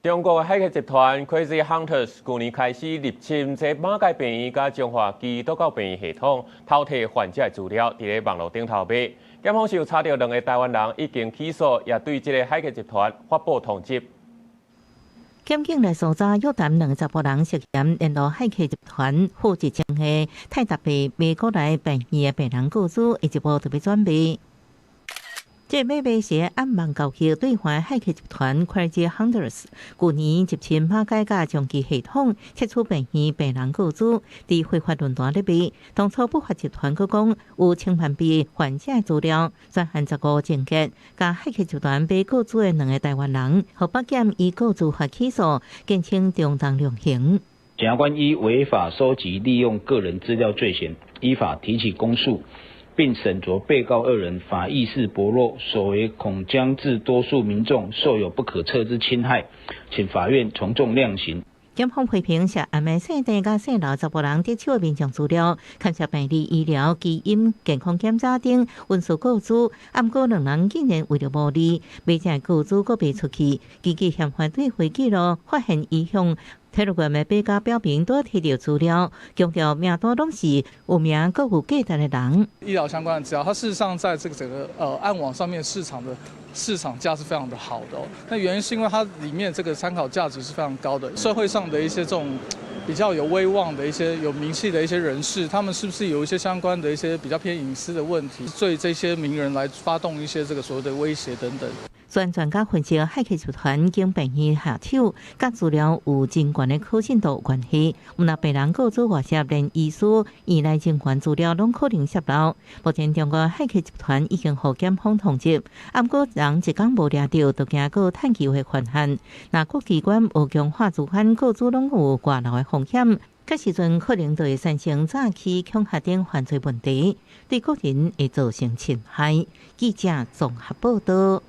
中國的駭客集團 Crazy Hunters 舊年開始入侵這馬偕病院佮彰化基督教病院系統，偷提患者的資料，佇咧網路頂頭賣。檢方搜查著兩个台灣人已經起訴，也對這个駭客集團發布通緝。檢警來搜查約談兩个查埔人涉嫌聯絡駭客集團負責將個泰達幣賣過來病院的病人個資，下一步就欲轉賣。這買賣是暗網交易對岸駭客集團 Crazy Hunters，舊年入侵馬偕佮長崎系統，竊取病院病人個資，佇非法論壇咧賣。當初不法集團閣講有千萬筆患者資料，專案15偵結，共駭客集團買個資的兩个台灣人，予北檢依個資法起訴，減輕中重量刑。檢察官依違法收集利用個人資料罪嫌，依法提起公訴。並審酌被告二人法意識薄弱，所為恐將致多數民眾受有不可測之侵害，請法院從重量刑。檢方批評涉案的姓鄭佮姓劉查埔人得手的民眾資料，牽涉病歷、醫療、基因、健康檢查等隱私個資，毋過兩人竟然為著牟利，買這個資閣賣出去，根據嫌犯對話記錄發現，伊向 Telegram 的買家表明都提著資料，強調名單攏是有名閣有價值的人。醫療相關的資料，它事實上在這個整個暗網上面市場的市場價是非常的好的哦。那原因是因為它裡面這個參考價值是非常高的，社會上的一些這種比較有威望的一些有名氣的一些人士，他們是不是有一些相關的一些比較偏隱私的問題，對這些名人來發動一些這個所謂的威脅等等。專專家分析，駭客集團經病院下手，佮資料有真懸的可信度有關係。毋但病人個資外洩，連醫師、院內人員資料攏可能洩露。目前中國駭客集團已經予檢方通緝，毋過人一工無掠著，就驚閣趁機會犯案。若各機關無強化資安，個資攏有外流的風險。這時陣可能就會產生詐欺、恐嚇等犯罪問題，對個人會造成侵害。記者綜合報道。